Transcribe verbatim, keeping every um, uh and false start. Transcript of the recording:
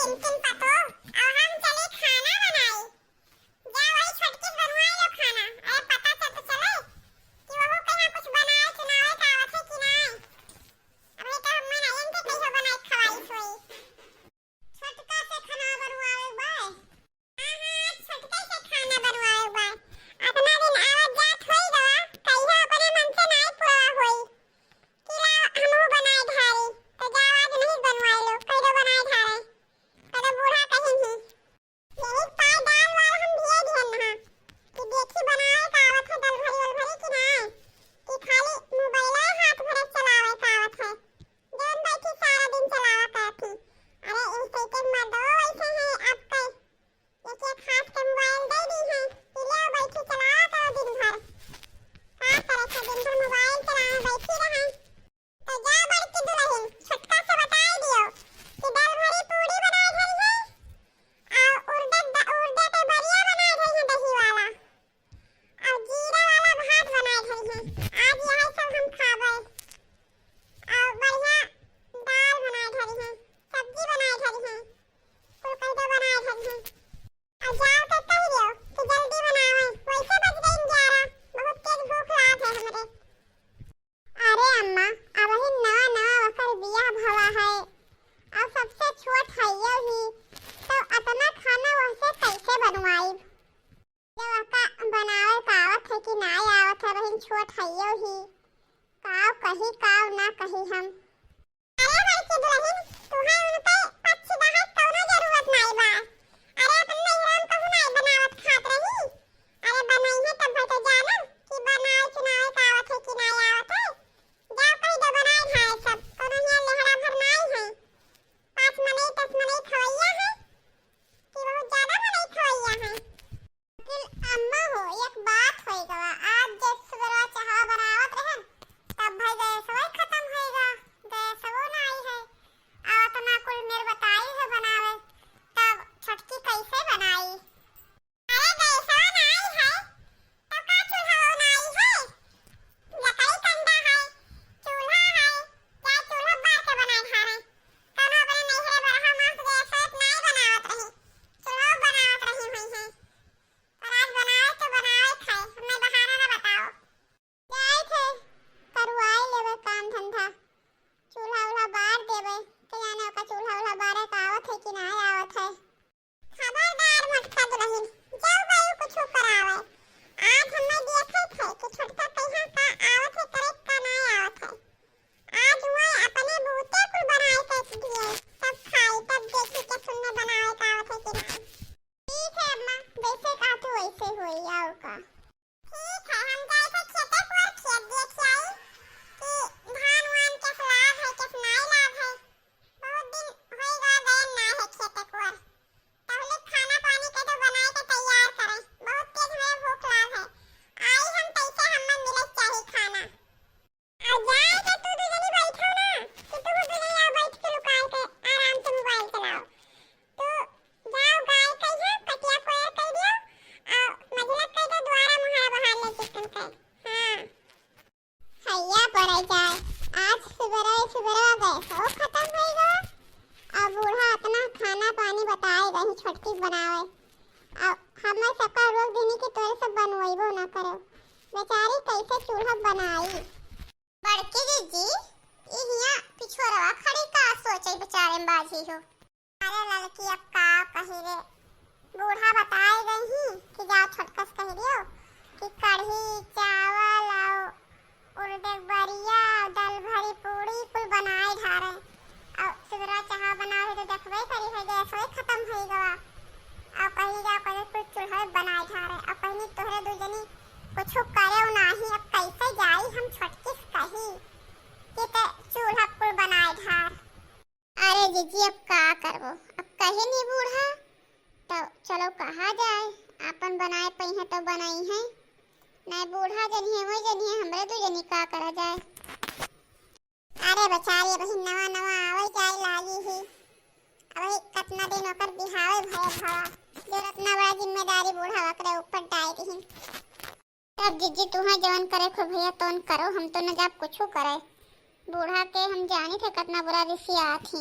लेकिन पतो, अब हम चली खाना बनाई। जा वही छोटकी से बनवाई लो खाना। अरे पता चल तो चले कि वहू कहाँ कुछ बनाए चुनावे का आवत है कि नाई। अब ये तो हम मन आयन के कैसे बनाए खवाई सोई। छोटका से खाना बनवावे बा। हाँ, हाँ, छोटका से खाना बनवावे बा। अतना दिन आवत जात होई गवा, कहियो अपने मन से नाई पूरा होई। कि ला हमहू बनाए ढारी, तो जाओ आज नहीं बनवाए लो, कहियो बनाए ढारे। कहियो बूढ़ा कहीं ही। यही पाए दाल वाल हम धिए दिहन हा कि देखी बनाए का आवत है दल भरी उल भरी कि नाई, कि खाली मोबाइल हाथ भरे चलावे का आवत है। जौन बैठी सारा दिन चलावा करती। अरे इस तरीके मर्दो वैसे है अब कई। एक एक हाथ के मोबाइल दे दी है कि ले बैठी चलावा करो दिन भर। का करे से दिन भर मोबाइल चलावे बैठी रहे। तो जा बड़की दुल्हन, छोटका से बताई दियो कि दाल भरी पूरी बनाए धरी है, और उड़द द-, उड़द के बरिया बनाए धरी है दही वाला, और जीरा वाला भात बनाए धरी है। आज यही सब हम खाबे। और बढ़िया दाल बनाए धरी है, सब्जी बनाए धरी है, कुल कह दो बनाए धरी है। और जाओ तो कह दियो कि जल्दी बनावे, वैसे बज गई ग्यारह, बहुत तेज भूख लाग है हमरे। अरे अम्मा, अबही नवा नवा ओकर बियाह भवा है, और सबसे छोट है यो ही, तो अतना खाना वहसे कैसे बनवाई? जब ओका बनावे का आवत है कि नाई आवत है, बहिन छोट है यो ही, काव कही काव ना कही हम। अरे बड़की दुल्हन, तुहां उन पे पक्षी बहात कौनो जरूरत नाई बा। अरे अपन नैहरा में कहूं नाई बनावत खात रही। अरे बनई है तब तो जानब कि बनाए चुनावे का आवत है कि नाई आवत है। जाओ कह दो बनाए खाए सब, कौनो हियां लेहड़ा भर नाई है। पाँच मनई दस मनई खवैया है कि बहुत ज्यादा मनई खवैया है। लेकिन अम्मा हो, एक बात होई गवा, आज जे सुबेरवा चाहा बनावत रहन, तब भाई गैसवा खत्म होई गा, गैसवो ना आई है। आ तना कुल मेर बताई है बनावे, तब छोटकी कैसे बनाई? अरे गैसवा ना आई है, तब का चूल्हा ना आई है? लकड़ी कंडा है, चूल्हा है, चाहे चूल्हा बार के बनाए खावे। कौनो अपने नैहरे बरहा मांस गैस वैस नाई बनावत रही, चूल्हा बनावत रही हुई है। पर आज बनावे तो बनावे खाए, हमें बहाना ना बताओ। जाए थे, करवाए लेवे काम धंधा, चूल्हा उल्हा बार देवे, के जाने ओका चूल्हा उल्हा बारे का आवत है कि ना आवत है। खबरदार मोटका दुलहिन, जाऊ बाऊ कुछु करावे। आज हमें देखत है कि छोटका कहिया का आवत है करे का ना आवत है। आज वह अपने बूते कुल बनाए के दिए, तब खाई, तब देखी के सुनने बनाए का आवत है कि ना। ठीक है अम्मा, जैसे कहा तू वैसे होई, आओ का। ठीक है, हम जाए थे खेते पर खेत देख आई कि धान वान कैसे लाग है, कैसे नाई लाग है। बहुत दिन होई गा गए ना है खेते पर। तहले खाना पानी के तो बनाए के तैयार करे, बहुत तेज हमें भूख लाग है। आई हम तैसे हमें मिले चाही खाना। आ जाए के तू दू जनी बैठो ना, कि तू दू जनी आओ बैठ के लुकाए के आराम से मोबाइल चलाओ। तू जाओ गाय कहिया, कटिया कोयर कह दियो, आ मझला कह दो द्वारा मुहारा बहार ले चिकन के। हाँ। हैया पड़े जाए, आज सुबेरे सुबेरे गैसो खत्म होई गवा, आ बूढ़ा अतना खाना पानी बताए रही छोटकी बनावे, आ हमर सबका रोक देनी कि तोरे सब बनवैबो ना करे। बेचारी कैसे चूल्हा बनाई। बड़की जीजी, ई हियां पिछोरवा खड़ी का सोचै बेचारे में बाझी हो। अरे ललकी, अब का कही रे, बूढ़ा बताए गई ही कि जाओ छोटकस कह दियो कि कढ़ी चावल और उड़द के बरिया, दाल भरी पूरी कुल बनाए ढारे। और सुबेरा चाहा बनावे तो देखबे करी है गैस वही खत्म होई गवा। और कहीं जाओ कहीं कुल चूल्हा बनाए ढारे। और कहीं तोहरे दू जनी कुछ करे नाही, अब कैसे जाई हम छोटकी से कही कि ते चूल्हा कुल बनाए ढार। अरे जीजी, अब का करबो, अब कहे नी बूढ़ा, तो चलो कहा जाए, आपन बनाए पई है तो बनाई है, नहीं बूढ़ा जनी है, वही जनी है, हमरे दू जनी का करा जाए। अरे बेचारी, अबही नवा नवा आवे जाए लागी ही, अबही कितना दिन ओकर बिहावे भये भवा, जो इतना बड़ा जिम्मेदारी बूढ़ा ओकरे ऊपर डाल दीही। अब जीजी, तुहें जवन करे खो भैया, तवन करो, हम तो न जाब कुछू करे। बूढ़ा के हम जानी थे कितना बुरा रिसियात ही।